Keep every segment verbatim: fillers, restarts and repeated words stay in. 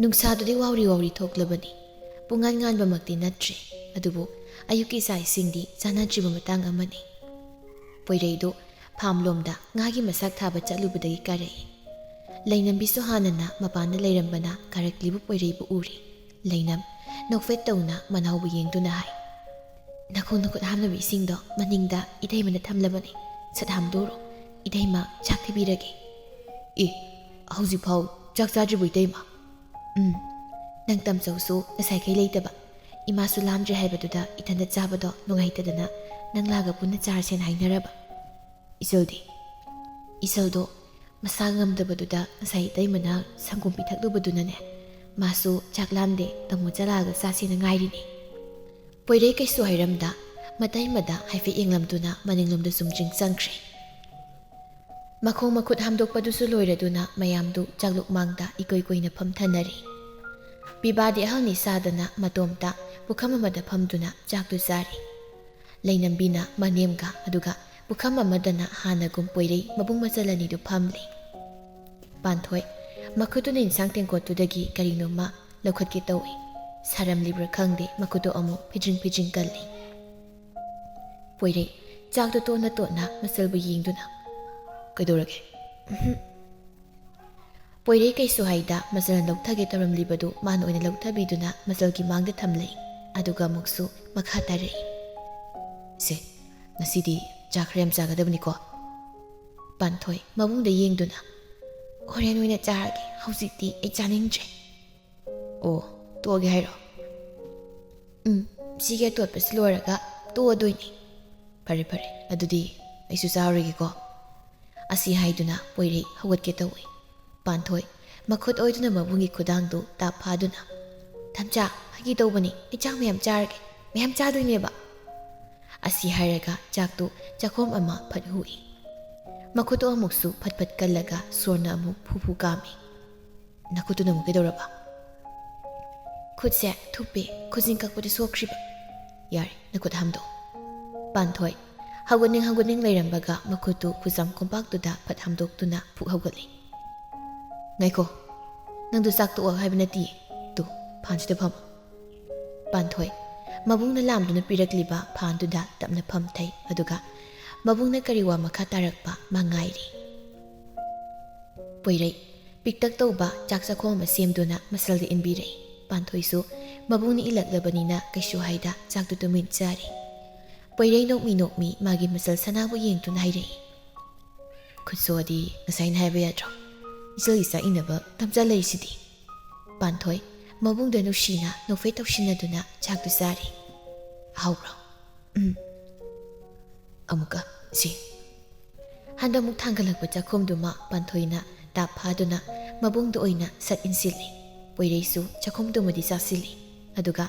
ꯅꯨꯡꯁꯥꯗꯨꯗꯤ worry worry ꯊꯣꯛꯂꯕꯅꯤ꯫ ꯄꯨꯡꯉꯥꯟ ꯉꯥꯟꯕꯃꯛꯇꯤ ꯅꯠꯇ꯭ꯔꯤ, ꯑꯗꯨꯕꯨ ꯑꯌꯨꯛꯀꯤ ꯆꯥꯛ ꯏꯁꯤꯡꯗꯤ ꯆꯥꯅꯗ꯭ꯔꯤꯕ ꯃꯇꯥꯡ ꯑꯃꯅꯤ꯫ ꯄꯣꯏꯔꯩꯗꯨ ꯐꯥꯝꯂꯣꯝꯗ ꯉꯥꯒꯤ ꯃꯁꯥꯛ ꯊꯥꯕ ꯆꯠꯂꯨꯕꯗꯒꯤ ꯀꯥꯔꯛꯏ꯫ ꯂꯩꯅꯝꯕꯤꯁꯨ ꯍꯥꯟꯅꯅ ꯃꯄꯥꯟꯗ ꯂꯩꯔꯝꯕꯅ ꯀꯥꯔꯛꯂꯤꯕ ꯄꯣꯏꯔꯩꯕꯨ ꯎꯔꯤ꯫ ꯂꯩꯅꯝ ꯅꯣꯛꯐꯦꯠ ꯇꯧꯅ ꯃꯅꯥꯎꯕꯨ ꯌꯦꯡꯗꯨꯅ ꯍꯥꯏ, "ꯅꯈꯣꯡ ꯅꯈꯨꯠ ꯍꯥꯝꯅꯕ ꯏꯁꯤꯡꯗꯣ ꯃꯅꯤꯡꯗ ꯏꯇꯩꯃꯅ ꯊꯝꯂꯕꯅꯤ꯫ ꯁꯠ ꯍꯥꯝꯗꯣꯛꯎꯔꯣ꯫ ꯏꯇꯩꯃ ꯆꯥꯛ ꯊꯤꯕꯤꯔꯒꯦ꯫" "ꯑꯦ, ꯍꯧꯖꯤꯛꯐꯥꯎ ꯆꯥꯛ ꯆꯥꯗ꯭ꯔꯤꯕꯣ ꯏꯇꯩꯃ?" "ꯎꯝ, ꯅꯪ ꯇꯝꯆꯧꯁꯨ ꯉꯁꯥꯏꯈꯩ ꯂꯩꯇꯕ꯫ ꯏꯃꯥꯁꯨ ꯂꯥꯝꯗ꯭ꯔꯦ ꯍꯥꯏꯕꯗꯨꯗ ꯏꯊꯟꯇ ꯆꯥꯕꯗꯣ ꯅꯨꯡꯉꯥꯏꯇꯗꯅ ꯅꯪ ꯂꯥꯛꯑꯒ ꯄꯨꯟꯅ ꯆꯥꯔꯁꯦꯅ ꯍꯥꯏꯅꯔꯕ꯫" "ꯏꯆꯜꯗꯤ?" "ꯏꯆꯜꯗꯣ ꯃꯁꯥ ꯉꯝꯗꯕꯗꯨꯗ ꯉꯁꯥꯏ ꯏꯇꯩꯃꯅ ꯁꯪꯒꯣꯝ ꯄꯤꯊꯛꯂꯨꯕꯗꯨꯅꯅꯦ, ꯃꯥꯁꯨ ꯆꯥꯛ ꯂꯥꯝꯗꯦ, ꯇꯥꯃꯣ ꯆꯠꯂꯛꯑꯒ ꯆꯥꯁꯦꯅ ꯉꯥꯏꯔꯤꯅꯦ꯫" ꯄꯣꯏꯔꯩ ꯀꯩꯁꯨ ꯍꯥꯏꯔꯝꯗ ꯃꯇꯩꯃꯗ ꯍꯥꯏꯐꯦꯠ ꯌꯦꯡꯂꯝꯗꯨꯅ ꯃꯅꯤꯡꯂꯣꯝꯗ ꯆꯨꯝꯗ꯭ꯔꯤꯡ ꯆꯪꯈ꯭ꯔꯦ꯫ ꯃꯈꯣꯡ ꯃꯈꯨꯠ ꯍꯥꯝꯗꯣꯛꯄꯗꯨꯁꯨ ꯂꯣꯏꯔꯗꯨꯅ ꯃꯌꯥꯝꯗꯨ ꯆꯥꯛꯂꯨꯛ ꯃꯥꯡꯗ ꯏꯀꯣꯏ ꯀꯣꯏꯅ ꯐꯝꯊꯅꯔꯤ꯫ ꯄꯤꯕꯥꯗꯤ ꯑꯍꯜꯅꯤ ꯁꯥꯗꯅ ꯃꯇꯣꯝꯇ ꯄꯨꯈꯝ ꯑꯃꯗ ꯐꯝꯗꯨꯅ ꯆꯥꯛꯇꯨ ꯆꯥꯔꯤ꯫ ꯂꯩꯅꯝꯕꯤꯅ ꯃꯅꯦꯝꯒ, ꯑꯗꯨꯒ ꯄꯨꯈꯝ ꯑꯃꯗꯅ ꯍꯥꯟꯅꯒꯨꯝ ꯄꯣꯏꯔꯩ ꯃꯕꯨꯡ ꯃꯆꯜ ꯑꯅꯤꯗꯨ ꯐꯝꯂꯤ꯫ ꯄꯥꯟꯊꯣꯏ ꯃꯈꯨꯠꯇꯨꯅ ꯏꯟꯁꯥꯡ ꯇꯦꯡꯀꯣꯠꯇꯨꯗꯒꯤ ꯀꯔꯤꯅꯣꯃ ꯂꯧꯈꯠꯀꯦ ꯇꯧꯏ꯫ ꯁꯥꯔꯝꯂꯤꯕ꯭ꯔꯥ ꯈꯪꯗꯦ, ꯃꯈꯨꯠꯇꯣ ꯑꯃꯨꯛ ꯐꯤꯗ꯭ꯔꯤꯡ ꯐꯤꯗ꯭ꯔꯤꯡ ꯀꯜꯂꯤ꯫ ꯄꯣꯏꯔꯩ ꯆꯥꯛꯇꯨ ꯇꯣꯠꯅ ꯇꯣꯠꯅ ꯃꯆꯜꯕꯨ ꯌꯦꯡꯗꯨꯅ, "ꯀꯩꯗꯧꯔꯒꯦ?" "ꯎꯝꯍꯨꯝ꯫" ꯄꯣꯏꯔꯩ ꯀꯩꯁꯨ ꯍꯥꯏꯗ ꯃꯆꯜꯅ ꯂꯧꯊꯒꯦ ꯇꯧꯔꯝꯂꯤꯕꯗꯨ ꯃꯥꯅ ꯑꯣꯏꯅ ꯂꯧꯊꯕꯤꯗꯨꯅ ꯃꯆꯜꯒꯤ ꯃꯥꯡꯗ ꯊꯝꯂꯛꯏ꯫ ꯑꯗꯨꯒ ꯑꯃꯨꯛꯁꯨ ꯃꯈꯥ ꯇꯥꯔꯛꯏ, "ꯁꯦ, ꯉꯁꯤꯗꯤ ꯆꯥꯛ ꯈꯔ ꯌꯥꯝ ꯆꯥꯒꯗꯕꯅꯤꯀꯣ꯫" ꯄꯥꯟꯊꯣꯏ ꯃꯕꯨꯡꯗ ꯌꯦꯡꯗꯨꯅ, "ꯍꯣꯔꯦꯟ ꯑꯣꯏꯅ ꯆꯥꯔꯒꯦ, ꯍꯧꯖꯤꯛꯇꯤ ꯑꯩ ꯆꯥꯅꯤꯡꯗ꯭ꯔꯦ꯫" "ꯑꯣ, ꯇꯣꯛꯑꯒꯦ ꯍꯥꯏꯔꯣ?" "ꯎꯝ, ꯁꯤꯒꯤ ꯑꯇꯣꯠꯄꯁꯤ ꯂꯣꯏꯔꯒ ꯇꯣꯛꯑꯗꯣꯏꯅꯤ꯫" "ꯐꯔꯦ, ꯐꯔꯦ, ꯑꯗꯨꯗꯤ ꯑꯩꯁꯨ ꯆꯥꯔꯨꯔꯒꯦꯀꯣ꯫" ꯑꯁꯤ ꯍꯥꯏꯗꯨꯅ ꯄꯣꯏꯔꯩ ꯍꯧꯒꯠꯀꯦ ꯇꯧꯏ꯫ ꯄꯥꯟꯊꯣꯏ ꯃꯈꯨꯠ ꯑꯣꯏꯗꯨꯅ ꯃꯕꯨꯡꯒꯤ ꯈꯨꯗꯥꯡꯗꯨ ꯇꯥꯞ ꯐꯥꯗꯨꯅ, "ꯊꯝꯆꯥ, ꯐꯥꯒꯤ ꯇꯧꯕꯅꯤ, ꯑꯩ ꯆꯥꯛ ꯃꯌꯥꯝ ꯆꯥꯔꯒꯦ, ꯃꯌꯥꯝ ꯆꯥꯗꯣꯏꯅꯦꯕ꯫" ꯑꯁꯤ ꯍꯥꯏꯔꯒ ꯆꯥꯛꯇꯨ ꯆꯥꯛꯈꯣꯝ ꯑꯃ ꯐꯠ ꯍꯨꯏ꯫ ꯃꯈꯨꯠꯇꯣ ꯑꯃꯨꯛꯁꯨ ꯐꯠ ꯐꯠ ꯀꯜꯂꯒ ꯁꯣꯔꯅ ꯑꯃꯨꯛ ꯐꯨ ꯐꯨ ꯀꯥꯝꯃꯤ꯫ "ꯅꯈꯨꯠꯇꯨꯅ ꯑꯃꯨꯛ ꯀꯩꯗꯧꯔꯕ?" "ꯈꯨꯠꯁꯦ ꯊꯨꯞꯄꯦ, ꯈꯨꯖꯤꯟ ꯀꯛꯄꯗ ꯁꯣꯛꯈ꯭ꯔꯤꯕ꯫" "ꯌꯥꯔꯦ, ꯅꯈꯨꯠ ꯍꯥꯝꯗꯣꯛ꯫" ꯄꯥꯟꯊꯣꯏ ꯍꯧꯒꯠꯅꯤꯡ ꯍꯧꯒꯠꯅꯤꯡ ꯂꯩꯔꯝꯕꯒ ꯃꯈꯨꯠꯇꯨ ꯈꯨꯖꯝ ꯀꯣꯝꯄꯥꯛꯇꯨꯗ ꯐꯠ ꯍꯥꯝꯗꯣꯛꯇꯨꯅ ꯐꯨꯛ ꯍꯧꯒꯠꯂꯤ꯫ "ꯉꯥꯏꯈꯣ, "ꯅꯪꯗꯨ ꯆꯥꯛ ꯇꯣꯛꯑꯣ ꯍꯥꯏꯕ ꯅꯠꯇꯦ꯫ ꯇꯨ, ꯐꯥꯟꯁꯤꯗ ꯐꯝꯃꯣ꯫" ꯄꯥꯟꯊꯣꯏ ꯃꯕꯨꯡꯅ ꯂꯥꯝꯗꯨꯅ ꯄꯤꯔꯛꯂꯤꯕ ꯐꯥꯟꯗꯨꯗ ꯇꯞꯅ ꯐꯝꯊꯩ꯫ ꯑꯗꯨꯒ ꯃꯕꯨꯡꯅ ꯀꯔꯤ ꯋꯥ ꯃꯈꯥ ꯇꯥꯔꯛꯄ ꯃꯥ ꯉꯥꯏꯔꯤ꯫ ꯄꯣꯏꯔꯩ ꯄꯤꯛꯇꯛ ꯇꯧꯕ ꯆꯥꯛ ꯆꯥꯛꯈꯣꯝ ꯑꯃ ꯁꯦꯝꯗꯨꯅ ꯃꯁꯜꯗ ꯏꯟꯕꯤꯔꯛꯏ꯫ ꯄꯥꯟꯊꯣꯏꯁꯨ ꯃꯕꯨꯡꯅ ꯏꯜꯂꯛꯂꯕꯅꯤꯅ ꯀꯩꯁꯨ ꯍꯥꯏꯗ ꯆꯥꯛꯇꯨ ꯇꯨꯃꯤꯟ ꯆꯥꯔꯤ꯫ ꯄꯣꯏꯔꯩ ꯅꯣꯛꯃꯤ ꯅꯣꯛꯃꯤ ꯃꯥꯒꯤ ꯃꯁꯜ ꯁꯅꯥꯕꯨ ꯌꯦꯡꯗꯨꯅ ꯍꯥꯏꯔꯛꯏ, "ꯈꯨꯠ ꯁꯣꯛꯑꯗꯤ ꯉꯁꯥꯏꯅ ꯍꯥꯏꯕ ꯌꯥꯗ꯭ꯔꯣ? ꯏꯆꯜꯒꯤ ꯆꯥꯛ ꯏꯟꯅꯕ ꯇꯝꯖ ꯂꯩꯔꯤꯁꯤꯗꯤ꯫" ꯄꯥꯟꯊꯣꯏ ꯃꯕꯨꯡꯗ ꯅꯨꯡꯁꯤꯅ ꯅꯣꯛꯐꯦꯠ ꯇꯧꯁꯤꯟꯅꯗꯨꯅ ꯆꯥꯛꯇꯨ ꯆꯥꯔꯤ꯫ "ꯑꯍꯥꯎꯕ꯭ꯔꯣ?" "ꯎꯝ꯫ ꯑꯃꯨꯛꯀ ꯁꯤ꯫" ꯍꯟꯗꯛꯃꯨꯛ ꯊꯥꯡꯒꯠꯂꯛꯄ ꯆꯥꯛꯈꯨꯝꯗꯨꯃ ꯄꯥꯟꯊꯣꯏꯅ ꯇꯥꯞ ꯐꯥꯗꯨꯅ ꯃꯕꯨꯡꯗ ꯑꯣꯏꯅ ꯁꯠ ꯏꯟꯁꯤꯜꯂꯤ꯫ ꯄꯣꯏꯔꯩꯁꯨ ꯆꯥꯛꯈꯨꯝꯗꯨꯃꯗꯤ ꯆꯥꯁꯤꯜꯂꯤ꯫ ꯑꯗꯨꯒ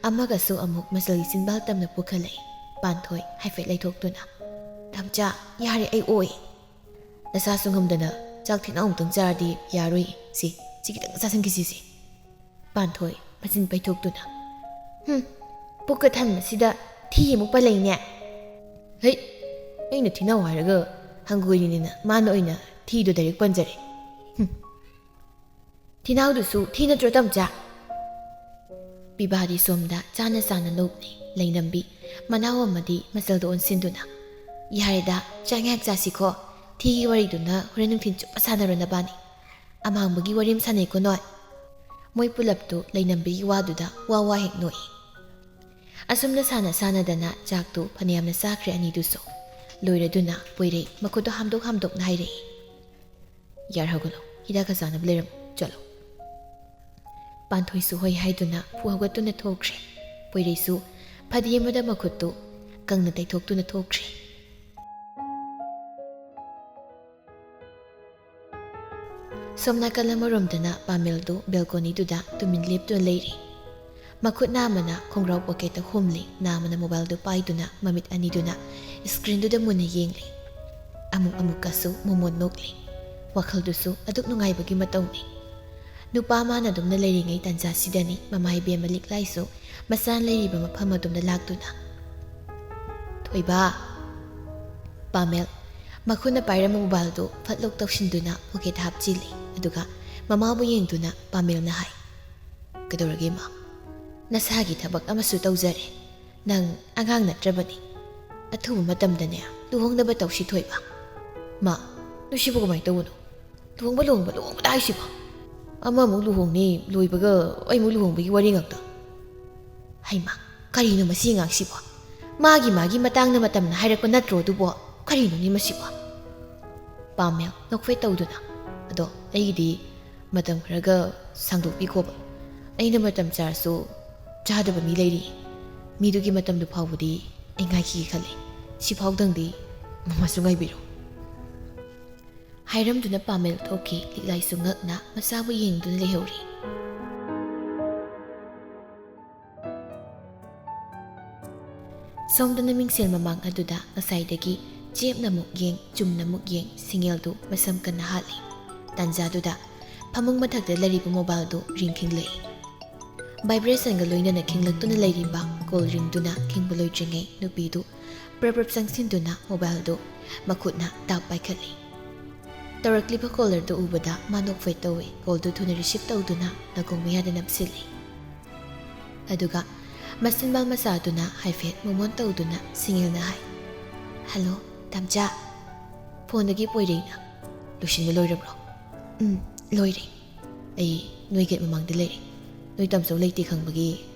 ꯑꯃꯒꯁꯨ ꯑꯃꯨꯛ ꯃꯁꯜꯒꯤ ꯆꯤꯟꯕꯥꯜ ꯇꯝꯅ ꯄꯨꯈꯠꯂꯛꯏ꯫ ꯄꯥꯟꯊꯣꯏ ꯍꯥꯏꯐꯦꯠ ꯂꯩꯊꯣꯛꯇꯨꯅ, "ꯇꯝꯆꯥ, ꯌꯥꯔꯦ, ꯑꯩ ꯑꯣꯏ꯫ ꯅꯁꯥꯁꯨ ꯉꯝꯗꯅ ꯆꯥꯛ ꯊꯤꯅ ꯑꯃꯨꯛꯇꯪ ꯆꯥꯔꯗꯤ ꯌꯥꯔꯣꯏ꯫ ꯁꯤ, ꯁꯤ ꯈꯤꯇꯪ ꯆꯥꯁꯤꯟꯈꯤꯁꯤꯁꯦ꯫" ꯄꯥꯟꯊꯣꯏ ꯃꯆꯤꯟ ꯄꯩꯊꯣꯛꯇꯨꯅ, "ꯍꯨꯝ, ꯄꯨꯛꯀ ꯊꯟꯕꯁꯤꯗ ꯊꯤ ꯑꯃꯨꯛ ꯄꯜꯂꯛꯏꯅꯦ꯫" "ꯍꯩ, ꯑꯩꯅ ꯊꯤꯅꯧ ꯍꯥꯏꯔꯒ ꯍꯪꯒꯣꯏꯔꯤꯅꯤꯅ ꯃꯥꯅ ꯑꯣꯏꯅ ꯊꯤꯗꯣ ꯗꯥꯏꯔꯦꯛ ꯄꯟꯖꯔꯦ꯫ ꯍꯨꯝ꯫ ꯊꯤꯅꯥꯎꯗꯨꯁꯨ ꯊꯤ ꯅꯠꯇ꯭ꯔꯣ, ꯇꯝꯆꯥ?" ꯄꯤꯕꯥꯗꯤ ꯁꯣꯝꯗ ꯆꯥꯅ ꯆꯥꯅ ꯅꯣꯛꯂꯤ꯫ ꯂꯩꯅꯝꯕꯤ ꯃꯅꯥꯎ ꯑꯃꯗꯤ ꯃꯆꯜꯗ ꯑꯣꯟꯁꯤꯟꯗꯨꯅ, "ꯌꯥꯔꯦꯗ, ꯆꯥꯛ ꯉꯥꯏꯍꯥꯛ ꯆꯥꯁꯤꯀꯣ꯫ ꯊꯤꯒꯤ ꯋꯥꯔꯤꯗꯨꯅ ꯍꯣꯔꯦꯟ ꯅꯨꯡꯊꯤꯜ ꯆꯨꯞꯄ ꯁꯥꯟꯅꯔꯣ ꯅꯕꯥꯅꯤ꯫ ꯑꯃꯥꯡꯕꯒꯤ ꯋꯥꯔꯤ ꯑꯃ ꯁꯥꯟꯅꯩꯀꯣ ꯅꯣꯏ꯫" ꯃꯣꯏ ꯄꯨꯂꯞꯇꯨ ꯂꯩꯅꯝꯕꯤꯒꯤ ꯋꯥꯗꯨꯗ ꯋꯥ ꯋꯥ ꯍꯦꯛ ꯅꯣꯛꯏ꯫ ꯑꯁꯨꯝꯅ ꯁꯥꯟꯅ ꯁꯥꯟꯅꯗꯅ ꯆꯥꯛꯇꯨ ꯐꯅꯌꯥꯝꯅ ꯆꯥꯈ꯭ꯔꯦ ꯑꯅꯤꯗꯨꯁꯨ꯫ ꯂꯣꯏꯔꯗꯨꯅ ꯄꯣꯏꯔꯩ ꯃꯈꯨꯠꯇꯣ ꯍꯥꯝꯗꯣꯛ ꯍꯥꯝꯗꯣꯛꯅ ꯍꯥꯏꯔꯛꯏ, "ꯌꯥꯔꯦ, ꯍꯧꯒꯠꯂꯣ, ꯍꯤꯗꯥꯛꯀ ꯆꯥꯅꯕ ꯂꯩꯔꯝꯃꯣ, ꯆꯠꯂꯣ꯫" ꯄꯥꯟꯊꯣꯏꯁꯨ ꯍꯣꯏ ꯍꯥꯏꯗꯨꯅ ꯐꯨ ꯍꯧꯒꯠꯇꯨꯅ ꯊꯣꯛꯈ꯭ꯔꯦ꯫ ꯄꯣꯏꯔꯩꯁꯨ ꯐꯗꯤ ꯑꯃꯗ ꯃꯈꯨꯠꯇꯨ ꯀꯪꯅ ꯇꯩꯊꯣꯛꯇꯨꯅ ꯊꯣꯛꯈ꯭ꯔꯦ꯫ ꯁꯣꯝ ꯅꯥꯀꯜ ꯑꯃꯔꯣꯝꯗꯅ ꯄꯥꯃꯦꯜꯗꯨ ꯕꯦꯜꯀꯣꯅꯤꯗꯨꯗ ꯇꯨꯃꯤꯟ ꯂꯦꯞꯇꯨꯅ ꯂꯩꯔꯤ꯫ ꯃꯈꯨꯠ ꯅꯥꯝꯃꯅ ꯈꯣꯡꯒ꯭ꯔꯥꯎ ꯄꯣꯀꯦꯠꯇ ꯍꯨꯝꯂꯤ, ꯅꯥꯝꯃꯅ ꯃꯣꯕꯥꯏꯜꯗꯨ ꯄꯥꯏꯗꯨꯅ ꯃꯃꯤꯠ ꯑꯅꯤꯗꯨꯅ ꯏꯁꯀ꯭ꯔꯤꯟꯗꯨꯗ ꯃꯨꯟꯅ ꯌꯦꯡꯂꯤ꯫ ꯑꯃꯨꯛ ꯑꯃꯨꯛꯀꯁꯨ ꯃꯣꯃꯣꯟ ꯅꯣꯛꯂꯤ꯫ ꯋꯥꯈꯜꯗꯨꯁꯨ ꯑꯗꯨꯛ ꯅꯨꯡꯉꯥꯏꯕꯒꯤ ꯃꯇꯧꯅꯤ꯫ ꯅꯨꯄꯥ ꯃꯥꯅ ꯑꯗꯨꯝꯅ ꯂꯩꯔꯤꯉꯩ ꯇꯥꯟꯖꯥꯁꯤꯗꯅꯤ ꯃꯃꯥ ꯏꯕꯦꯝꯃ ꯂꯤꯛꯂꯥꯏꯁꯨ ꯃꯆꯥꯅ ꯂꯩꯔꯤꯕ ꯃꯐꯝ ꯑꯗꯨꯝꯗ ꯂꯥꯛꯇꯨꯅ, "ꯊꯣꯏꯕ!" ꯄꯥꯃꯦꯜ ꯃꯈꯨꯠꯅ ꯄꯥꯏꯔꯝꯕ ꯃꯣꯕꯥꯏꯜꯗꯨ ꯐꯠ ꯂꯧ ꯇꯧꯁꯤꯟꯗꯨꯅ ꯄꯣꯀꯦꯠꯇ ꯍꯥꯞꯆꯤꯜꯂꯤ꯫ ꯑꯗꯨꯒ ꯃꯃꯥꯕꯨ ꯌꯦꯡꯗꯨꯅ ꯄꯥꯃꯦꯜꯅ ꯍꯥꯏ, "ꯀꯩꯗꯧꯔꯒꯦ ꯏꯃꯥ? ꯅꯁꯥꯒꯤ ꯊꯕꯛ ꯑꯃꯁꯨ ꯇꯧꯖꯔꯦ꯫ ꯅꯪ ꯑꯉꯥꯡ ꯅꯠꯇ꯭ꯔꯕꯅꯤ꯫ ꯑꯊꯨꯕ ꯃꯇꯝꯗꯅꯦ ꯂꯨꯍꯣꯡꯅꯕ ꯇꯧꯁꯤ ꯊꯣꯏꯕ꯫" "ꯃꯥ, ꯅꯣꯏꯁꯤꯕꯨ ꯀꯃꯥꯏꯅ ꯇꯧꯕꯅꯣ? ꯂꯨꯍꯣꯡꯕ, ꯂꯨꯍꯣꯡꯕ, ꯂꯨꯍꯣꯡꯕꯗ ꯍꯥꯏꯁꯤꯕꯣ? ꯑꯃꯃꯨꯛ ꯂꯨꯍꯣꯡꯅꯤ ꯂꯣꯏꯕꯒ ꯑꯩꯃꯨꯛ ꯂꯨꯍꯣꯡꯕꯒꯤ ꯋꯥꯔꯤ ꯉꯥꯛꯇ꯫ ꯍꯩꯃꯥ, ꯀꯔꯤꯅꯣ ꯃꯁꯤ ꯑꯉꯥꯡꯁꯤꯕꯣ? ꯃꯥꯒꯤ ꯃꯥꯒꯤ ꯃꯇꯥꯡꯅ ꯃꯇꯝꯅ ꯍꯥꯏꯔꯛꯄ ꯅꯠꯇ꯭ꯔꯣ ꯑꯗꯨꯕꯣ? ꯀꯔꯤꯅꯣꯅꯦ ꯃꯁꯤꯕꯣ?" ꯄꯥꯃꯦꯜ ꯅꯣꯛꯐꯦꯠ ꯇꯧꯗꯨꯅ, "ꯑꯗꯣ ꯑꯩꯒꯤꯗꯤ ꯃꯇꯝ ꯈꯔꯒ ꯁꯥꯡꯗꯣꯛꯄꯤꯈꯣꯕ꯫ ꯑꯩꯅ ꯃꯇꯝ ꯆꯥꯔꯁꯨ ꯆꯥꯗꯕ ꯃꯤ ꯂꯩꯔꯤ꯫ ꯃꯤꯗꯨꯒꯤ ꯃꯇꯝꯗꯨ ꯐꯥꯎꯕꯗꯤ ꯑꯩ ꯉꯥꯏꯈꯤꯒꯦ ꯈꯜꯂꯤ꯫ ꯁꯤꯐꯥꯎꯗꯪꯗꯤ ꯃꯃꯥꯁꯨ ꯉꯥꯏꯕꯤꯔꯣ꯫" ꯍꯥꯏꯔꯝꯗꯨꯅ ꯄꯥꯃꯦꯜ ꯊꯣꯛꯈꯤ꯫ ꯂꯤꯛꯂꯥꯏꯁꯨ ꯉꯛꯅ ꯃꯆꯥꯕꯨ ꯌꯦꯡꯗꯨꯅ ꯂꯩꯍꯧꯔꯤ꯫ ꯁꯣꯝꯗꯅ ꯃꯤꯡꯁꯦꯜ ꯃꯃꯥꯡ ꯑꯗꯨꯗ ꯉꯁꯥꯏꯗꯒꯤ ꯆꯦꯞꯅ ꯑꯃꯨꯛ ꯌꯦꯡ, ꯆꯨꯝꯅ ꯑꯃꯨꯛ ꯌꯦꯡ, ꯁꯤꯡꯉꯦꯜꯗꯨ ꯃꯁꯝ ꯀꯟꯅ ꯍꯥꯠꯂꯤ꯫ ꯇꯥꯟꯖꯥꯗꯨꯗ ꯐꯃꯨꯡ ꯃꯊꯛꯇ ꯂꯩꯔꯤꯕ ꯃꯣꯕꯥꯏꯜꯗꯨ ꯔꯤꯡ ꯈꯤꯡꯂꯛꯏ꯫ ꯚꯥꯏꯕ꯭ꯔꯦꯁꯟꯒ ꯂꯣꯏꯅꯅ ꯈꯤꯡꯂꯛꯇꯨꯅ ꯂꯩꯔꯤꯕ ꯀꯣꯜ ꯔꯤꯡꯗꯨꯅ ꯈꯤꯡꯕ ꯂꯣꯏꯗ꯭ꯔꯤꯉꯩ ꯅꯨꯄꯤꯗꯨ ꯄ꯭ꯔꯞ ꯄ꯭ꯔꯞ ꯆꯪꯁꯤꯟꯗꯨꯅ ꯃꯣꯕꯥꯏꯜꯗꯨ ꯃꯈꯨꯠꯅ ꯇꯥꯞ ꯄꯥꯏꯈꯠꯂꯤ꯫ ꯇꯧꯔꯛꯂꯤꯕ ꯀꯣꯂꯔꯗꯨ ꯎꯕꯗ ꯃꯥ ꯅꯣꯛꯐꯦꯠ ꯇꯧꯏ꯫ ꯀꯣꯜꯗꯨ ꯊꯨꯅ ꯔꯤꯁꯤꯞ ꯇꯧꯗꯨꯅ ꯅꯥꯀꯣꯡ ꯃꯌꯥꯗ ꯅꯞꯁꯤꯜꯂꯤ꯫ ꯑꯗꯨꯒ ꯃꯆꯤꯟꯕꯥꯜ ꯃꯆꯥꯗꯨꯅ ꯍꯥꯏꯐꯦꯠ ꯃꯣꯃꯣꯟ ꯇꯧꯗꯨꯅ ꯁꯤꯡꯉꯦꯜꯅ ꯍꯥꯏ, "ꯍꯜꯂꯣ, ꯇꯥꯝꯆꯥ꯫" ꯐꯣꯟꯗꯒꯤ ꯄꯣꯏꯔꯩꯅ, "ꯂꯣꯏꯁꯤꯟꯕ ꯂꯣꯏꯔꯕ꯭ꯔꯣ?" "ꯎꯝ, ꯂꯣꯏꯔꯦ꯫ ꯑꯩ ꯅꯣꯏ ꯒꯦꯠ ꯃꯃꯥꯡꯗ ꯂꯩꯔꯦ꯫ ꯅꯣꯏ ꯇꯥꯝꯆꯧ ꯂꯩꯇꯦ ꯈꯪꯕꯒꯤ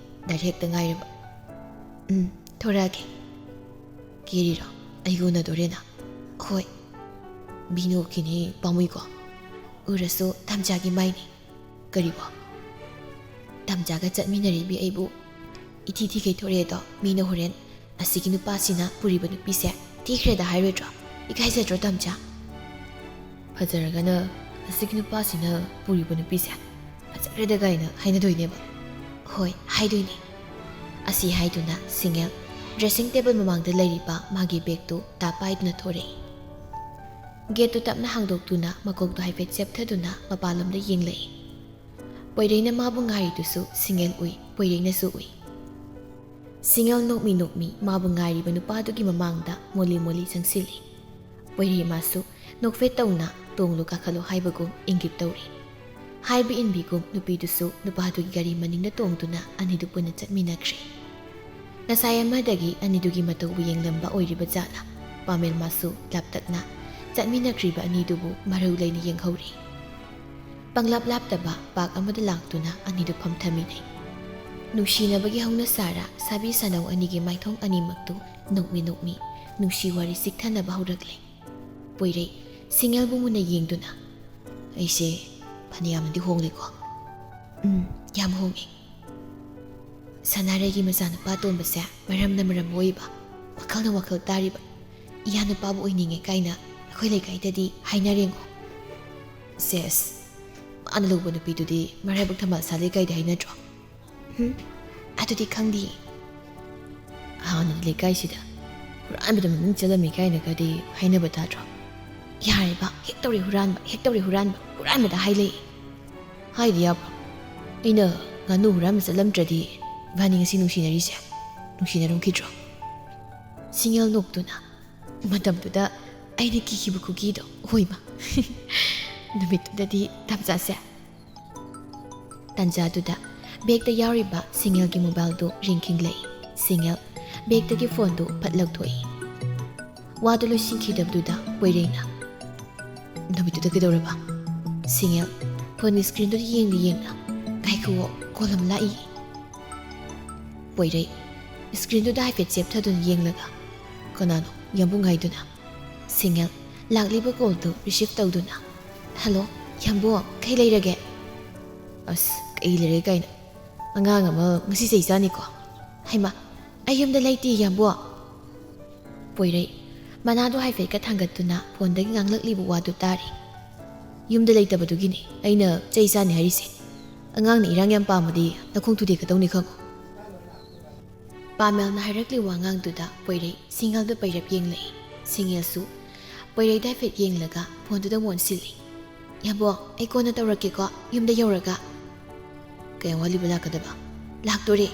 ꯗꯥꯏꯔꯦꯛꯇ ꯉꯥꯏꯔꯕ꯫" "ꯎꯝ, ꯊꯣꯔꯛꯑꯒꯦ꯫" "ꯀꯦꯔꯤꯔꯣ? ꯑꯩꯒ ꯎꯅꯗꯣꯔꯦꯅ?" "ꯍꯣꯏ꯫" "ꯕꯤꯅꯨ ꯎꯈꯤꯅꯤ ꯄꯥꯝꯃꯨꯏꯀꯣ꯫ ꯎꯔꯁꯨ ꯇꯥꯝꯆꯥꯒꯤ ꯃꯥꯏꯅꯤ꯫" "ꯀꯔꯤꯕꯣ?" "ꯇꯥꯝꯆꯥꯒ ꯆꯠꯃꯤꯟꯅꯔꯤꯕꯤ ꯑꯩꯕꯨ ꯏꯊꯤ ꯊꯤꯈꯩ ꯊꯣꯔꯛꯑꯦꯗꯣ ꯃꯤꯅ ꯍꯣꯔꯦꯟ 'ꯑꯁꯤꯒꯤ ꯅꯨꯄꯥꯁꯤꯅ ꯄꯨꯔꯤꯕ ꯅꯨꯄꯤꯁꯦ ꯊꯤꯈ꯭ꯔꯦꯗ' ꯍꯥꯏꯔꯣꯏꯗ꯭ꯔꯣ? ꯏꯀꯥꯏꯖꯗ꯭ꯔꯣ ꯇꯥꯝꯆꯥ?" "ꯐꯖꯔꯒꯅ 'ꯑꯁꯤꯒꯤ ꯅꯨꯄꯥꯁꯤꯅ ꯄꯨꯔꯤꯕ ꯅꯨꯄꯤꯁꯦ ꯐꯖꯈ꯭ꯔꯦꯗ' ꯀꯥꯏꯅ ꯍꯥꯏꯅꯗꯣꯏꯅꯦꯕ?" "ꯍꯣꯏ, ꯍꯥꯏꯗꯣꯏꯅꯦ꯫" ꯑꯁꯤ ꯍꯥꯏꯗꯨꯅ ꯁꯤꯡꯉꯦꯜ ꯗ꯭ꯔꯦꯁꯤꯡ ꯇꯦꯕꯜ ꯃꯃꯥꯡꯗ ꯂꯩꯔꯤꯕ ꯃꯥꯒꯤ ꯕꯦꯒꯇꯨ ꯇꯥꯞ ꯄꯥꯏꯗꯨꯅ ꯊꯣꯔꯛꯏ꯫ ꯒꯦꯠꯇꯨ ꯇꯞꯅ ꯍꯥꯡꯗꯣꯛꯇꯨꯅ ꯃꯀꯣꯛꯇꯨ ꯍꯥꯏꯐꯦꯠ ꯆꯦꯞꯊꯗꯨꯅ ꯃꯄꯥꯟꯂꯣꯝꯗ ꯌꯦꯡꯂꯛꯏ꯫ ꯄꯣꯏꯔꯩꯅ ꯃꯥꯕꯨ ꯉꯥꯏꯔꯤꯗꯨꯁꯨ ꯁꯤꯡꯉꯦꯜ ꯎꯏ, ꯄꯣꯏꯔꯩꯅꯁꯨ ꯎꯏ꯫ ꯁꯤꯡꯉꯦꯜ ꯅꯣꯛꯃꯤ ꯅꯣꯛꯃꯤ ꯃꯥꯕꯨ ꯉꯥꯏꯔꯤꯕ ꯅꯨꯄꯥꯗꯨꯒꯤ ꯃꯃꯥꯡꯗ ꯃꯣꯂꯤ ꯃꯣꯂꯤ ꯆꯪꯁꯤꯜꯂꯤ꯫ ꯄꯣꯏꯔꯩ ꯃꯥꯁꯨ ꯅꯣꯛꯐꯦꯠ ꯇꯧꯅ "ꯇꯣꯡꯂꯨ ꯀꯥꯈꯠꯂꯨ" ꯍꯥꯏꯕꯒꯨꯝ ꯏꯪꯒꯤꯠ ꯇꯧꯔꯤ꯫ ꯍꯥꯏꯕ ꯏꯟꯕꯤꯒꯨꯝ ꯅꯨꯄꯤꯗꯨꯁꯨ ꯅꯨꯄꯥꯗꯨꯒꯤ ꯒꯥꯔꯤ ꯃꯅꯤꯡꯗ ꯇꯣꯡꯗꯨꯅ ꯑꯅꯤꯗꯨ ꯄꯨꯟꯅ ꯆꯠꯃꯤꯟꯅꯈ꯭ꯔꯦ꯫ ꯉꯁꯥꯏ ꯑꯃꯗꯒꯤ ꯑꯅꯤꯗꯨꯒꯤ ꯃꯇꯧꯕꯨ ꯌꯦꯡꯂꯝꯕ ꯑꯣꯏꯔꯤꯕ ꯖꯥꯠꯂ, ꯄꯥꯃꯦꯜ ꯃꯥꯁꯨ ꯂꯥꯞꯇꯛꯅ ꯆꯠꯃꯤꯟꯅꯈ꯭ꯔꯤꯕ ꯑꯅꯤꯗꯨꯕꯨ ꯃꯔꯧ ꯂꯩꯅ ꯌꯦꯡꯍꯧꯔꯤ꯫ ꯄꯪꯂꯥꯞ ꯂꯥꯞꯇꯕ ꯄꯥꯛ ꯑꯃꯗ ꯂꯥꯛꯇꯨꯅ ꯑꯅꯤꯗꯨ ꯐꯝꯊꯃꯤꯟꯅꯩ꯫ ꯅꯨꯡꯁꯤꯅꯕꯒꯤ ꯍꯧꯅ ꯁꯥꯔ ꯁꯥꯕꯤ ꯁꯥꯅꯧ ꯑꯅꯤꯒꯤ ꯃꯥꯏꯊꯣꯡ ꯑꯅꯤꯃꯛꯇꯨ ꯅꯣꯛꯃꯤ ꯅꯣꯛꯃꯤ ꯅꯨꯡꯁꯤ ꯋꯥꯔꯤ ꯆꯤꯛꯊꯅꯕ ꯍꯧꯔꯛꯂꯦ꯫ ꯄꯣꯏꯔꯩ ꯁꯤꯡꯉꯦꯜꯕꯨ ꯃꯨꯟꯅ ꯌꯦꯡꯗꯨꯅ, "ꯑꯩꯁꯦ ꯐꯅꯌꯥꯝꯅꯗꯤ ꯍꯣꯡꯂꯦꯀꯣ?" "ꯎꯝ, ꯌꯥꯝ ꯍꯣꯡꯉꯦ꯫ ꯁꯅꯥꯔꯩꯒꯤ ꯃꯆꯥꯅꯨꯄꯥ ꯑꯇꯣꯝꯕꯁꯦ ꯃꯔꯝꯅ ꯃꯔꯝ ꯑꯣꯏꯕ, ꯋꯥꯈꯜꯅ ꯋꯥꯈꯜ ꯇꯥꯔꯤꯕ, ꯏꯌꯥ ꯅꯨꯄꯥꯕꯨ ꯑꯣꯏꯅꯤꯡꯉꯦ ꯀꯥꯏꯅ ꯑꯩꯈꯣꯏ ꯂꯩꯀꯥꯏꯗꯗꯤ ꯍꯥꯏꯅꯔꯦꯉꯣ꯫ ꯁꯦꯁ, ꯃꯥꯅ ꯂꯧꯕ ꯅꯨꯄꯤꯗꯨꯗꯤ ꯃꯔꯥꯏꯕꯛ ꯊꯝꯕꯥꯜ ꯁꯥꯠꯂꯦ ꯀꯥꯏꯗ ꯍꯥꯏꯅꯗ꯭ꯔꯣ?" "ꯍꯨꯝ, ꯑꯗꯨꯗꯤ ꯈꯪꯗꯤꯌꯦ꯫ ꯍꯥꯟꯅꯗꯤ ꯂꯩꯀꯥꯏꯁꯤꯗ ꯍꯨꯔꯥꯟꯕꯗ ꯃꯃꯤꯡ ꯆꯠꯂꯝꯃꯤ ꯀꯥꯏꯅꯒꯗꯤ ꯍꯥꯏꯅꯕ ꯇꯥꯗ꯭ꯔꯣ?" "ꯌꯥꯔꯦꯕ, ꯍꯦꯛ ꯇꯧꯔꯦ ꯍꯨꯔꯥꯟꯕ, ꯍꯦꯛ ꯇꯧꯔꯦ ꯍꯨꯔꯥꯟꯕ, ꯍꯨꯔꯥꯟꯕꯗ ꯍꯥꯏ ꯂꯩ꯫ ꯍꯥꯏꯗꯤ ꯌꯥꯕ꯭ꯔꯣ? ꯑꯩꯅ ꯉꯥꯅꯨ ꯍꯨꯔꯥꯟꯕ ꯆꯠꯂꯝꯗ꯭ꯔꯗꯤ ꯏꯕꯥꯅꯤ ꯉꯁꯤ ꯅꯨꯡꯁꯤꯅꯔꯤꯁꯦ ꯅꯨꯡꯁꯤꯅꯔꯝꯈꯤꯗ꯭ꯔꯣ?" ꯁꯤꯡꯉꯦꯜ ꯅꯣꯛꯇꯨꯅ, "ꯃꯇꯝꯗꯨꯗ ꯑꯩꯅ ꯀꯤꯈꯤꯕ ꯈꯨꯀꯤꯗꯣ, ꯍꯣꯏꯃ!" "ꯅꯨꯃꯤꯠꯇꯨꯗꯗꯤ ꯇꯥꯟꯖꯥꯁꯦ!" ꯇꯥꯟꯖꯥꯗꯨꯗ ꯕꯦꯒꯇ ꯌꯥꯎꯔꯤꯕ ꯁꯤꯡꯉꯦꯜꯒꯤ ꯃꯣꯕꯥꯏꯜꯗꯨ ꯔꯤꯡ ꯈꯤꯡꯂꯛꯏ꯫ ꯁꯤꯡꯉꯦꯜ ꯕꯦꯒꯇꯒꯤ ꯐꯣꯟꯗꯨ ꯐꯠ ꯂꯧꯊꯣꯛꯏ꯫ ꯋꯥꯗꯨ ꯂꯣꯏꯁꯤꯟꯈꯤꯗꯕꯗꯨꯗ ꯄꯣꯏꯔꯩꯅ, "ꯅꯨꯃꯤꯠꯇꯨꯗ ꯀꯩꯗꯧꯔꯕ?" ꯁꯤꯡꯉꯦꯜ ꯐꯣꯟꯒꯤ ꯁ꯭ꯀ꯭ꯔꯤꯟꯗꯨꯗ ꯌꯦꯡꯅ ꯌꯦꯡꯅ, "ꯉꯥꯏꯈꯨꯋꯣ, ꯀꯣꯜ ꯑꯃ ꯂꯥꯛꯏ꯫" ꯄꯣꯏꯔꯩ ꯁ꯭ꯀ꯭ꯔꯤꯟꯗꯨꯗ ꯍꯥꯏꯐꯦꯠ ꯆꯦꯞꯊꯗꯨꯅ ꯌꯦꯡꯂꯒ, "ꯀꯅꯥꯅꯣ?" ꯌꯥꯝꯕꯨꯡ ꯍꯥꯏꯗꯨꯅ꯫ ꯁꯤꯡꯉꯦꯜ ꯂꯥꯛꯂꯤꯕ ꯀꯣꯜꯗꯨ ꯔꯤꯁꯤꯞ ꯇꯧꯗꯨꯅ, "ꯍꯜꯂꯣ, ꯌꯥꯝꯕꯨꯡ, ꯀꯩ ꯂꯩꯔꯒꯦ?" "ꯑꯁ, ꯀꯩ ꯂꯩꯔꯦ ꯀꯥꯏꯅ? ꯑꯉꯥꯡ ꯑꯃ ꯉꯁꯤ ꯆꯩ ꯆꯥꯅꯤꯀꯣ?" "ꯍꯩꯃꯥ, ꯑꯩ ꯌꯨꯝꯗ ꯂꯩꯇꯦ, ꯌꯥꯝꯕꯨꯡ꯫" ꯄꯣꯏꯔꯩ ꯃꯅꯥꯗꯨ ꯍꯥꯏꯐꯦꯠꯀ ꯊꯥꯡꯒꯠꯇꯨꯅ ꯐꯣꯟꯗꯒꯤ ꯉꯥꯡꯂꯛꯂꯤꯕ ꯋꯥꯗꯨ ꯇꯥꯔꯤ꯫ "ꯌꯨꯝꯗ ꯂꯩꯇꯕꯗꯨꯒꯤꯅꯤ ꯑꯩꯅ ꯆꯩ ꯆꯥꯅꯤ ꯍꯥꯏꯔꯤꯁꯦ꯫ ꯑꯉꯥꯡꯅ ꯏꯔꯥꯡ ꯌꯥꯝ ꯄꯥꯝꯃꯗꯤ ꯅꯈꯣꯡ ꯊꯨꯗꯦꯛꯀꯗꯧꯅꯤ ꯈꯪꯉꯨ꯫" ꯄꯥꯃꯦꯜꯅ ꯍꯥꯏꯔꯛꯂꯤꯕ ꯋꯥꯉꯥꯡꯗꯨꯗ ꯄꯣꯏꯔꯩ ꯁꯤꯡꯉꯦꯜꯗ ꯄꯩꯔꯞ ꯌꯦꯡꯂꯛꯏ꯫ ꯁꯤꯡꯉꯦꯜꯁꯨ ꯄꯣꯏꯔꯩꯗ ꯍꯥꯏꯐꯦꯠ ꯌꯦꯡꯂꯒ ꯐꯣꯟꯗꯨꯗ ꯑꯃꯨꯛ ꯑꯣꯟꯁꯤꯜꯂꯤ꯫ "ꯌꯥꯝꯕꯨꯡ, ꯑꯩ ꯀꯣꯟꯅ ꯇꯧꯔꯛꯀꯦꯀꯣ, ꯌꯨꯝꯗ ꯌꯧꯔꯒ꯫" "ꯀꯌꯥꯝ ꯋꯥꯠꯂꯤꯕ ꯂꯥꯛꯀꯗꯕ?" "ꯂꯥꯛꯇꯣꯔꯦ꯫"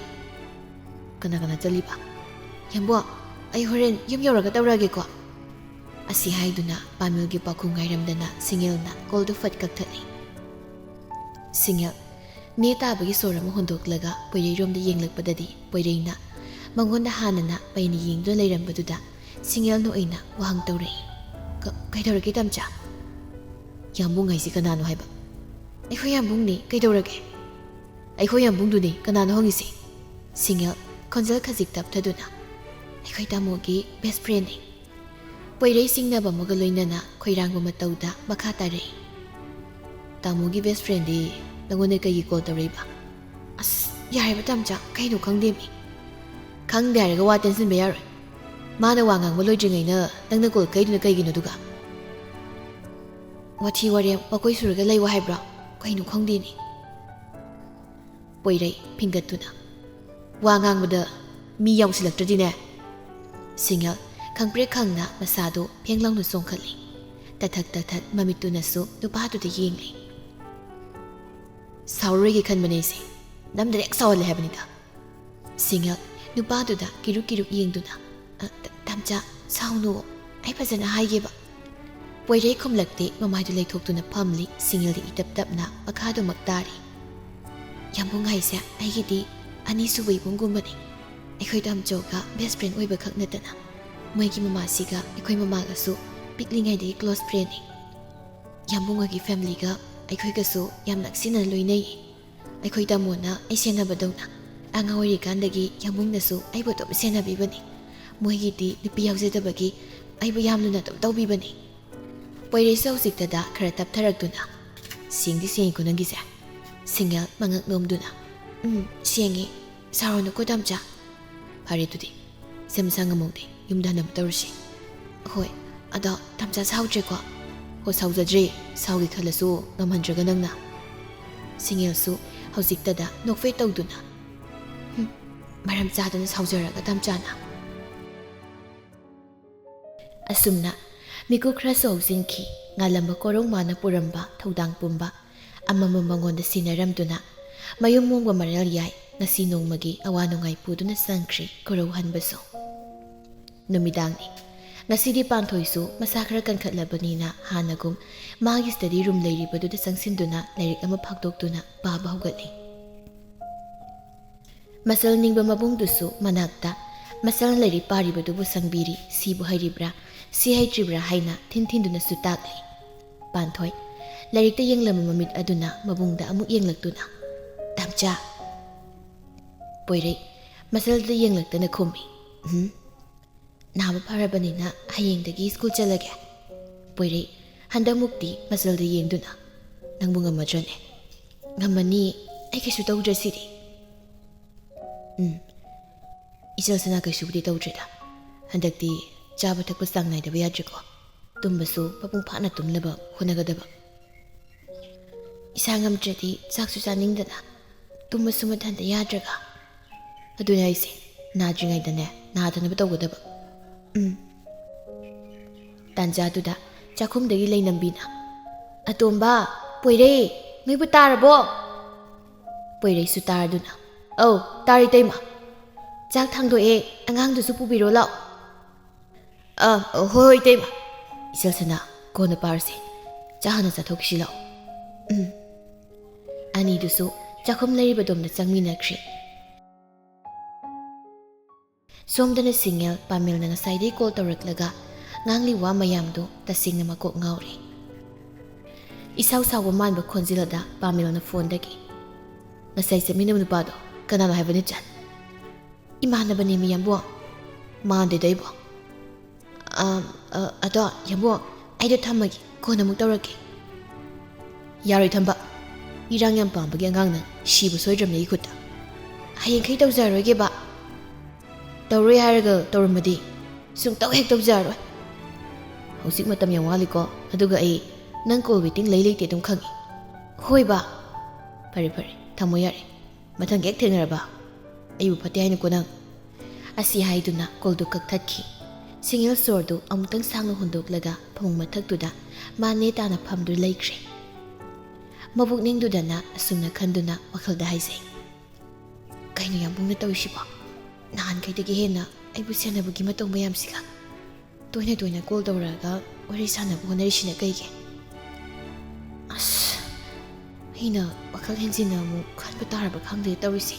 "ꯀꯅꯥ ꯀꯅꯥ ꯆꯠꯂꯤꯕ?" "ꯌꯥꯝꯕꯨꯡ, ꯑꯩ ꯍꯣꯔꯦꯟ ꯌꯨꯝ ꯌꯧꯔꯒ ꯇꯧꯔꯛꯑꯒꯦꯀꯣ꯫" ꯑꯁꯤ ꯍꯥꯏꯗꯨꯅ ꯄꯥꯃꯦꯜꯒꯤ ꯄꯥꯎꯈꯨꯝ ꯉꯥꯏꯔꯝꯗꯅ ꯁꯤꯡꯉꯦꯜꯅ ꯀꯣꯜꯗꯨ ꯐꯠ ꯀꯛꯊꯠꯂꯤ꯫ ꯁꯤꯡꯉꯦꯜ ꯅꯦ ꯇꯥꯕꯒꯤ ꯁꯣꯔ ꯑꯃ ꯍꯣꯟꯗꯣꯛꯂꯒ ꯄꯣꯏꯔꯩꯔꯣꯝꯗ ꯌꯦꯡꯂꯛꯄꯗꯗꯤ ꯄꯣꯏꯔꯩꯅ ꯃꯉꯣꯟꯗ ꯍꯥꯟꯅꯅ ꯄꯩꯅ ꯌꯦꯡꯗꯨꯅ ꯂꯩꯔꯝꯕꯗꯨꯗ ꯁꯤꯡꯉꯦꯜꯅ ꯑꯣꯏꯅ ꯋꯥꯍꯪ ꯇꯧꯔꯛꯏ꯫ "ꯀ-, ꯀꯩꯗꯧꯔꯒꯦ ꯇꯝꯆꯥ?" "ꯌꯥꯝꯕꯨꯡ ꯍꯥꯏꯁꯤ ꯀꯅꯥꯅꯣ ꯍꯥꯏꯕ?" "ꯑꯩꯈꯣꯏ ꯌꯥꯝꯕꯨꯡꯅꯤ, ꯀꯩꯗꯧꯔꯒꯦ?" "ꯑꯩꯈꯣꯏ ꯌꯥꯝꯕꯨꯡꯗꯨꯅꯤ ꯀꯅꯥꯅꯣ ꯍꯪꯉꯤꯁꯤ?" ꯁꯤꯡꯉꯦꯜ ꯈꯣꯟꯖꯦꯜ ꯈꯖꯤꯛ ꯇꯞꯊꯗꯨꯅ, "ꯑꯩꯈꯣꯏ ꯇꯥꯃꯣꯒꯤ ꯕꯦꯁ ꯐ꯭ꯔꯦꯟꯅꯤ꯫" ꯄꯣꯏꯔꯩ ꯁꯤꯡꯅꯕ ꯑꯃꯒ ꯂꯣꯏꯅꯅ ꯈꯣꯏꯔꯥꯡꯕ ꯃꯇꯧꯗ ꯃꯈꯥ ꯇꯥꯔꯛꯏ꯫ "ꯇꯥꯃꯣꯒꯤ ꯕꯦꯁ ꯐ꯭ꯔꯦꯟꯗꯤ ꯅꯪꯉꯣꯟꯗ ꯀꯩꯒꯤ ꯀꯣꯜ ꯇꯧꯔꯛꯏꯕ?" "ꯑꯁ, ꯌꯥꯔꯦꯕ ꯇꯝꯆꯥ, ꯀꯩꯅꯣ ꯈꯪꯗꯦꯃꯤ꯫" "ꯈꯪꯗꯦ ꯍꯥꯏꯔꯒ ꯋꯥ ꯇꯦꯟꯁꯤꯟꯕ ꯌꯥꯔꯣꯏ꯫ ꯃꯥꯅ ꯋꯥ ꯉꯥꯡꯕ ꯂꯣꯏꯗ꯭ꯔꯤꯉꯩꯅ ꯅꯪꯅ ꯀꯣꯜ ꯀꯛꯏꯗꯨꯅ ꯀꯩꯒꯤꯅꯣ ꯑꯗꯨꯒ?" "ꯋꯥꯊꯤ ꯋꯥꯔꯦꯝ ꯃꯀꯣꯏ ꯁꯨꯔꯒ ꯂꯩꯌꯨ ꯍꯥꯏꯕ꯭ꯔꯣ? ꯀꯩꯅꯣ ꯈꯪꯗꯦꯅꯦ꯫" ꯄꯣꯏꯔꯩ ꯐꯤꯡꯒꯠꯇꯨꯅ, "ꯋꯥ ꯉꯥꯡꯕꯗ ꯃꯤ ꯌꯥꯎꯁꯤꯜꯂꯛꯇ꯭ꯔꯗꯤꯅꯦ꯫" ꯁꯤꯡꯉꯦꯜ ꯈꯪꯄ꯭ꯔꯦꯛ ꯈꯪꯅ ꯃꯁꯥꯗꯨ ꯐꯦꯡ ꯂꯥꯎꯅ ꯆꯣꯡꯈꯠꯂꯤ꯫ ꯇꯊꯛ ꯇꯊꯛ ꯃꯃꯤꯠꯇꯨꯅꯁꯨ ꯅꯨꯄꯥꯗꯨꯗ ꯌꯦꯡꯂꯤ꯫ "ꯁꯥꯎꯔꯔꯣꯏꯒꯦ ꯈꯟꯕꯅꯦ ꯑꯩꯁꯦ꯫ ꯅꯝ ꯗꯥꯏꯔꯦꯛ ꯁꯥꯎꯍꯜꯂꯦ ꯍꯥꯏꯕꯅꯤꯗ꯫" ꯁꯤꯡꯉꯦꯜ ꯅꯨꯄꯥꯗꯨꯗ ꯀꯤꯔꯨꯛ ꯀꯤꯔꯨꯛ ꯌꯦꯡꯗꯨꯅ, "ꯑ, ꯇ-, ꯇꯝꯆꯥ, ꯁꯥꯎꯅꯨ꯫ ꯑꯩ ꯐꯖꯅ ꯍꯥꯏꯒꯦꯕ꯫" ꯄꯣꯏꯔꯩ ꯈꯨꯝꯂꯛꯇꯦ, ꯃꯃꯥꯏꯗꯨ ꯂꯩꯊꯣꯛꯇꯨꯅ ꯐꯝꯂꯤ꯫ ꯁꯤꯡꯉꯦꯜꯗꯤ ꯏꯇꯞ ꯇꯞꯅ ꯃꯈꯥꯗꯨꯃꯛ ꯇꯥꯔꯤ꯫ "ꯌꯥꯝꯕꯨꯡ ꯍꯥꯏꯁꯦ ꯑꯩꯒꯤꯗꯤ ꯑꯅꯤꯁꯨꯕ ꯏꯕꯨꯡꯒꯨꯝꯕꯅꯤ꯫ ꯑꯩꯈꯣꯏ ꯇꯥꯝꯆꯧꯒ ꯕꯦꯁ ꯐ꯭ꯔꯦꯟ ꯑꯣꯏꯕ ꯈꯛ ꯅꯠꯇꯅ ꯃꯣꯏꯒꯤ ꯃꯃꯥꯁꯤꯒ ꯑꯩꯈꯣꯏ ꯃꯃꯥꯒꯁꯨ ꯄꯤꯛꯂꯤꯉꯩꯗꯒꯤ ꯀ꯭ꯂꯣꯁ ꯐ꯭ꯔꯦꯟꯅꯤ꯫ ꯌꯥꯝꯕꯨꯡ ꯍꯣꯏꯒꯤ ꯐꯦꯃꯤꯂꯤꯒ ꯑꯩꯈꯣꯏꯒꯁꯨ ꯌꯥꯝ ꯅꯛꯁꯤꯟꯅꯅ ꯂꯣꯏꯅꯩ꯫ ꯑꯩꯈꯣꯏ ꯇꯥꯃꯣꯅ ꯑꯩ ꯁꯦꯟꯅꯕꯗꯧꯅ ꯑꯉꯥꯡ ꯑꯣꯏꯔꯤꯀꯥꯟꯗꯒꯤ ꯌꯥꯝꯕꯨꯡꯅꯁꯨ ꯑꯩꯕꯨ ꯑꯗꯨꯝ ꯁꯦꯟꯅꯕꯤꯕꯅꯤ꯫ ꯃꯣꯏꯒꯤꯗꯤ ꯅꯨꯄꯤ ꯌꯥꯎꯖꯗꯕꯒꯤ ꯑꯩꯕꯨ ꯌꯥꯝ ꯂꯨꯅ ꯑꯗꯨꯝ ꯇꯧꯕꯤꯕꯅꯤ꯫" ꯄꯣꯏꯔꯩꯁꯨ ꯍꯧꯖꯤꯛꯇꯗ ꯈꯔ ꯇꯞꯊꯔꯛꯇꯨꯅ, "ꯁꯦꯡꯗꯤ ꯁꯦꯡꯉꯤꯀꯣ ꯅꯪꯒꯤꯁꯦ?" ꯁꯤꯡꯉꯦꯜ ꯃꯉꯛ ꯅꯣꯝꯗꯨꯅ, "ꯎꯝ, ꯁꯦꯡꯉꯤ꯫ ꯁꯥꯎꯔꯅꯨꯀꯣ ꯇꯥꯝꯆꯥ꯫" "ꯐꯔꯦ ꯑꯗꯨꯗꯤ, ꯁꯦꯝ ꯁꯥ ꯉꯝꯍꯧꯗꯦ, ꯌꯨꯝꯗ ꯍꯟꯅꯕ ꯇꯧꯔꯁꯤ꯫" "ꯍꯣꯏ, ꯑꯗꯣ ꯇꯥꯝꯆꯥ ꯁꯥꯎꯗ꯭ꯔꯦꯀꯣ?" "ꯍꯣ, ꯁꯥꯎꯖꯗ꯭ꯔꯦ꯫ ꯁꯥꯎꯒꯦ ꯈꯜꯂꯁꯨ ꯉꯝꯍꯟꯗ꯭ꯔꯒ ꯅꯪꯅ꯫" ꯁꯤꯡꯉꯦꯜꯁꯨ ꯍꯧꯖꯤꯛꯇꯗ ꯅꯣꯛꯐꯦꯠ ꯇꯧꯗꯨꯅ, "ꯍꯨꯝ, ꯃꯔꯝ ꯆꯥꯗꯅ ꯁꯥꯎꯖꯔꯒ ꯇꯥꯝꯆꯥꯅ꯫" ꯑꯁꯨꯝꯅ ꯃꯤꯀꯨꯞ ꯈꯔꯁꯨ ꯍꯧꯖꯤꯟꯈꯤ꯫ ꯉꯥꯜꯂꯝꯕ ꯀꯣꯔꯧ ꯃꯥꯅ ꯄꯨꯔꯝꯕ ꯊꯧꯗꯥꯡ ꯄꯨꯝꯕ ꯑꯃꯃꯝ ꯃꯉꯣꯟꯗ ꯁꯤꯟꯅꯔꯝꯗꯨꯅ ꯃꯌꯨꯝ ꯃꯣꯡꯕ ꯃꯔꯦꯜ ꯌꯥꯏ꯫ ꯉꯁꯤ ꯅꯣꯡꯃꯒꯤ ꯑꯋꯥ ꯅꯨꯡꯉꯥꯏ ꯄꯨꯗꯨꯅ ꯆꯪꯈ꯭ꯔꯤ ꯀꯣꯔꯧ ꯍꯟꯕꯁꯨ꯫ ꯅꯨꯃꯤꯗꯥꯡꯅꯤ꯫ ꯉꯁꯤꯗꯤ ꯄꯥꯟꯊꯣꯏꯁꯨ ꯃꯁꯥ ꯈꯔ ꯀꯟꯈꯠꯂꯕꯅꯤꯅ ꯍꯥꯟꯅꯒꯨꯝ ꯃꯥꯒꯤ study room ꯂꯩꯔꯤꯕꯗꯨꯗ ꯆꯪꯁꯤꯟꯗꯨꯅ ꯂꯥꯏꯔꯤꯛ ꯑꯃ ꯐꯥꯛꯇꯣꯛꯇꯨꯅ ꯄꯥꯕ ꯍꯧꯒꯠꯂꯤ꯫ ꯃꯁꯜ ꯅꯤꯡꯕ ꯃꯕꯨꯡꯗꯨꯁꯨ ꯃꯅꯥꯛꯇ ꯃꯁꯜ ꯂꯥꯏꯔꯤꯛ ꯄꯥꯔꯤꯕꯗꯨꯕꯨ ꯁꯪꯕꯤꯔꯤ, ꯁꯤꯕꯨ ꯍꯩꯔꯤꯕ꯭ꯔꯥ, ꯁꯤ ꯍꯩꯇ꯭ꯔꯤꯕ꯭ꯔꯥ ꯍꯥꯏꯅ ꯊꯤꯟ ꯊꯤꯟꯗꯨꯅꯁꯨ ꯇꯥꯛꯂꯤ꯫ ꯄꯥꯟꯊꯣꯏ ꯂꯥꯏꯔꯤꯛꯇ ꯌꯦꯡꯂꯝꯕ ꯃꯃꯤꯠ ꯑꯗꯨꯅ ꯃꯕꯨꯡꯗ ꯑꯃꯨꯛ ꯌꯦꯡꯂꯛꯇꯨꯅ, "ꯇꯥꯝꯆꯥ!" ꯄꯣꯏꯔꯩ ꯃꯁꯜꯗ ꯌꯦꯡꯂꯛꯇꯅ ꯈꯨꯝꯃꯤ, "ꯎꯝ?" "ꯅꯥꯕ ꯐꯔꯕꯅꯤꯅ ꯍꯌꯦꯡꯗꯒꯤ ꯁ꯭ꯀꯨꯜ ꯆꯠꯂꯒꯦ꯫" ꯄꯣꯏꯔꯩ ꯍꯟꯗꯛꯃꯨꯛꯇꯤ ꯃꯁꯜꯗ ꯌꯦꯡꯗꯨꯅ, "ꯅꯪꯕꯨ ꯉꯝꯃꯗ꯭ꯔꯅꯦ?" "ꯉꯝꯃꯅꯤ, ꯑꯩ ꯀꯩꯁꯨ ꯇꯧꯗ꯭ꯔꯁꯤꯗꯤ꯫" "ꯎꯝ, ꯏꯆꯜ ꯁꯅꯥ ꯀꯩꯁꯨꯕꯨꯗꯤ ꯇꯧꯗ꯭ꯔꯦꯗ꯫ ꯍꯟꯗꯛꯇꯤ ꯆꯥꯕ ꯊꯛꯄ ꯆꯥꯡ ꯅꯥꯏꯗꯕ ꯌꯥꯗ꯭ꯔꯦꯀꯣ꯫ ꯇꯨꯝꯕꯁꯨ ꯃꯄꯨꯡ ꯐꯥꯅ ꯇꯨꯝꯅꯕ ꯍꯣꯠꯅꯒꯗꯕ꯫" "ꯏꯁꯥ ꯉꯝꯗ꯭ꯔꯗꯤ ꯆꯥꯛꯁꯨ ꯆꯥꯅꯤꯡꯗꯅ, ꯇꯨꯝꯕꯁꯨ ꯃꯊꯟꯇ ꯌꯥꯗ꯭ꯔꯒ꯫" "ꯑꯗꯨꯅꯦ ꯑꯩꯁꯦ, ꯅꯥꯗ꯭ꯔꯤꯉꯩꯗꯅꯦ ꯅꯥꯗꯅꯕ ꯇꯧꯒꯗꯕ꯫" "ꯎꯝ꯫" ꯇꯥꯟꯖꯥꯗꯨꯗ ꯆꯥꯛꯈꯨꯝꯗꯒꯤ ꯂꯩꯅꯝꯕꯤꯅ, "ꯑꯇꯣꯝꯕ, ꯄꯣꯏꯔꯩ, ꯅꯣꯏꯕꯨ ꯇꯥꯔꯕꯣ?" ꯄꯣꯏꯔꯩꯁꯨ ꯇꯥꯔꯗꯨꯅ, "ꯑꯧ, ꯇꯥꯔꯦ ꯏꯇꯩꯃ꯫ ꯆꯥꯛ ꯊꯥꯡꯗꯣꯛꯑꯦ, ꯑꯉꯥꯡꯗꯨꯁꯨ ꯄꯨꯕꯤꯔꯣ ꯂꯥꯛꯑꯣ꯫" "ꯑ, ꯍꯣꯏ, ꯍꯣꯏ, ꯏꯇꯩꯃ꯫ ꯏꯆꯜ ꯁꯅꯥ, ꯀꯣꯟꯅ ꯄꯥꯔꯁꯦ꯫ ꯆꯥ ꯍꯥꯟꯅ ꯆꯥꯊꯣꯛꯈꯤꯁꯤ ꯂꯥꯛꯑꯣ꯫" ꯎꯝ꯫ ꯑꯅꯤꯗꯨꯁꯨ ꯆꯥꯛꯈꯨꯝ ꯂꯩꯔꯤꯕꯗꯣꯝꯗ ꯆꯪꯃꯤꯟꯅꯈ꯭ꯔꯦ꯫ ꯁꯣꯝꯗꯅ ꯁꯤꯡꯉꯦꯜ ꯄꯥꯃꯦꯜꯅ ꯉꯁꯥꯏꯗꯩ ꯀꯣꯜ ꯇꯧꯔꯛꯂꯒ ꯉꯥꯡꯂꯤ ꯋꯥ ꯃꯌꯥꯝꯗꯨ ꯇꯁꯦꯡꯅ ꯃꯀꯣꯛ ꯉꯥꯎꯔꯦ꯫ ꯏꯁꯥꯎ ꯁꯥꯎꯕ ꯃꯥꯟꯕ ꯈꯣꯟꯖꯦꯜꯗ ꯄꯥꯃꯦꯜꯅ ꯐꯣꯟꯗꯒꯤ, "ꯉꯁꯥꯏ ꯆꯠꯃꯤꯟꯅꯕ ꯅꯨꯄꯥꯗꯣ ꯀꯅꯥꯅꯣ ꯍꯥꯏꯕꯅꯤ, ꯆꯟ?" "ꯏꯃꯥꯟꯅꯕꯅꯦꯃꯤ, ꯌꯥꯝꯕꯨꯡ꯫ ꯃꯥꯟꯗꯦꯗ ꯑꯩꯕꯨ꯫" "ꯑꯝ, ꯑ, ꯑꯗꯣ, ꯌꯥꯝꯕꯨꯡ, ꯑꯩꯗꯣ ꯊꯝꯃꯒꯦ, ꯀꯣꯟꯅ ꯑꯃꯨꯛ ꯇꯧꯔꯛꯀꯦ꯫" "ꯌꯥꯔꯣꯏ ꯊꯝꯕ꯫ ꯏꯔꯥꯡ ꯌꯥꯝ ꯄꯥꯝꯕꯒꯤ ꯑꯉꯥꯡ ꯅꯪ ꯁꯤꯕ ꯁꯣꯏꯗ꯭ꯔꯕꯅꯦ ꯑꯩꯒꯤ ꯈꯨꯠꯇ꯫ ꯍꯌꯦꯡꯈꯩ ꯇꯧꯖꯔꯣꯏꯒꯦꯕ꯫ ꯇꯧꯔꯣꯏ ꯍꯥꯏꯔꯒ ꯇꯧꯔꯝꯃꯗꯤ ꯁꯨꯡꯇꯧ ꯍꯦꯛ ꯇꯧꯖꯔꯣꯏ꯫ ꯍꯧꯖꯤꯛ ꯃꯇꯝ ꯌꯥꯝ ꯋꯥꯠꯂꯤꯀꯣ, ꯑꯗꯨꯒ ꯑꯩ ꯅꯪ call waiting ꯂꯩ ꯂꯩꯇꯦ ꯑꯗꯨꯝ ꯈꯪꯉꯤ꯫" "ꯍꯣꯏꯕ꯫ ꯐꯔꯦ, ꯐꯔꯦ, ꯊꯝꯃꯣ ꯌꯥꯔꯦ꯫ ꯃꯊꯪ ꯍꯦꯛ ꯊꯦꯡꯅꯔꯕ꯫" "ꯑꯩꯕꯨ ꯐꯠꯇꯦ ꯍꯥꯏꯅꯨꯀꯣ ꯅꯪ꯫" ꯑꯁꯤ ꯍꯥꯏꯗꯨꯅ callꯗꯨ ꯀꯛꯊꯠꯈꯤ꯫ ꯁꯤꯡꯉꯦꯜ ꯁꯣꯔꯗꯨ ꯑꯃꯨꯛꯇꯪ ꯁꯥꯡꯅ ꯍꯣꯟꯗꯣꯛꯂꯒ ꯐꯃꯨꯡ ꯃꯊꯛꯇꯨꯗ ꯃꯥ ꯅꯦ ꯇꯥꯅ ꯐꯝꯗꯨꯅ ꯂꯩꯈ꯭ꯔꯦ꯫ ꯃꯕꯨꯛꯅꯤꯡꯗꯨꯗꯅ ꯑꯁꯨꯝꯅ ꯈꯟꯗꯨꯅ ꯋꯥꯈꯜꯗ ꯍꯥꯏꯖꯩ, "ꯀꯩꯅꯣ ꯌꯥꯝꯕꯨꯡꯅ ꯇꯧꯔꯤꯁꯤꯕꯣ? ꯅꯍꯥꯟꯈꯩꯗꯒꯤ ꯍꯦꯟꯅ ꯑꯩꯕꯨ ꯁꯦꯟꯅꯕꯒꯤ ꯃꯇꯧ ꯃꯌꯥꯝꯁꯤꯒ?" ꯇꯣꯏꯅ ꯇꯣꯏꯅ ꯀꯣꯜ ꯇꯧꯔꯛꯑꯒ ꯋꯥꯔꯤ ꯁꯥꯟꯅꯕ ꯍꯣꯠꯅꯔꯤꯁꯤꯅ ꯀꯩꯒꯤ? ꯑꯁ, ꯑꯩꯅ ꯋꯥꯈꯜ ꯍꯦꯟꯖꯤꯟꯅ ꯑꯃꯨꯛ ꯈꯟꯕ ꯇꯥꯔꯕ ꯈꯪꯗꯦ ꯇꯧꯔꯤꯁꯦ꯫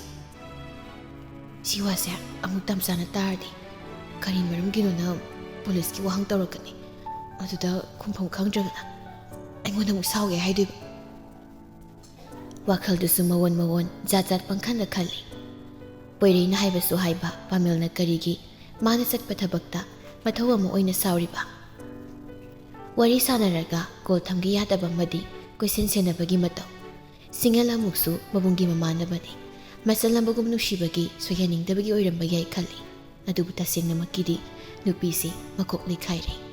ꯁꯤ ꯋꯥꯁꯦ ꯑꯃꯨꯛ ꯇꯝꯆꯥꯅ ꯇꯥꯔꯗꯤ ꯀꯔꯤ ꯃꯔꯝꯒꯤꯅꯣꯅ ꯄꯨꯂꯤꯁꯀꯤ ꯋꯥꯍꯪ ꯇꯧꯔꯛꯀꯅꯤ꯫ ꯑꯗꯨꯗ ꯈꯨꯝꯐꯝ ꯈꯪꯗ꯭ꯔꯒꯅ ꯑꯩꯉꯣꯟꯗ ꯑꯃꯨꯛ ꯁꯥꯎꯒꯦ ꯍꯥꯏꯗꯣꯏꯕ꯫ ꯋꯥꯈꯜꯗꯨꯁꯨ ꯃꯑꯣꯟ ꯃꯑꯣꯟ ꯖꯥꯠ ꯖꯥꯠ ꯄꯪꯈꯟꯗ ꯈꯜꯂꯤ꯫ ꯄꯣꯏꯔꯩꯅ ꯍꯥꯏꯕꯁꯨ ꯍꯥꯏꯕ, ꯄꯥꯃꯦꯜꯅ ꯀꯔꯤꯒꯤ ꯃꯥꯅ ꯆꯠꯄ ꯊꯕꯛꯇ ꯃꯊꯧ ꯑꯃ ꯑꯣꯏꯅ ꯁꯥꯎꯔꯤꯕ? ꯋꯥꯔꯤ ꯁꯥꯟꯅꯔꯒ ꯀꯣꯜ ꯊꯝꯒꯦ ꯌꯥꯗꯕ ꯑꯃꯗꯤ ꯀꯣꯏꯁꯦꯟ ꯁꯦꯟꯅꯕꯒꯤ ꯃꯇꯧ꯫ ꯁꯤꯡꯉꯜ ꯑꯃꯨꯛꯁꯨ ꯃꯕꯨꯡꯒꯤ ꯃꯃꯥꯟꯅꯕꯅꯤ꯫ ꯃꯆꯜ ꯑꯃꯒꯨꯝ ꯅꯨꯡꯁꯤꯕꯒꯤ ꯁꯣꯏꯍꯟꯅꯤꯡꯗꯕꯒꯤ ꯑꯣꯏꯔꯝꯕ ꯌꯥꯏ ꯈꯜꯂꯤ꯫ ꯑꯗꯨꯕꯨ ꯇꯁꯦꯡꯅꯃꯛꯀꯤꯗꯤ ꯅꯨꯄꯤꯁꯤ ꯃꯀꯣꯛ ꯂꯩꯈꯥꯏꯔꯦ꯫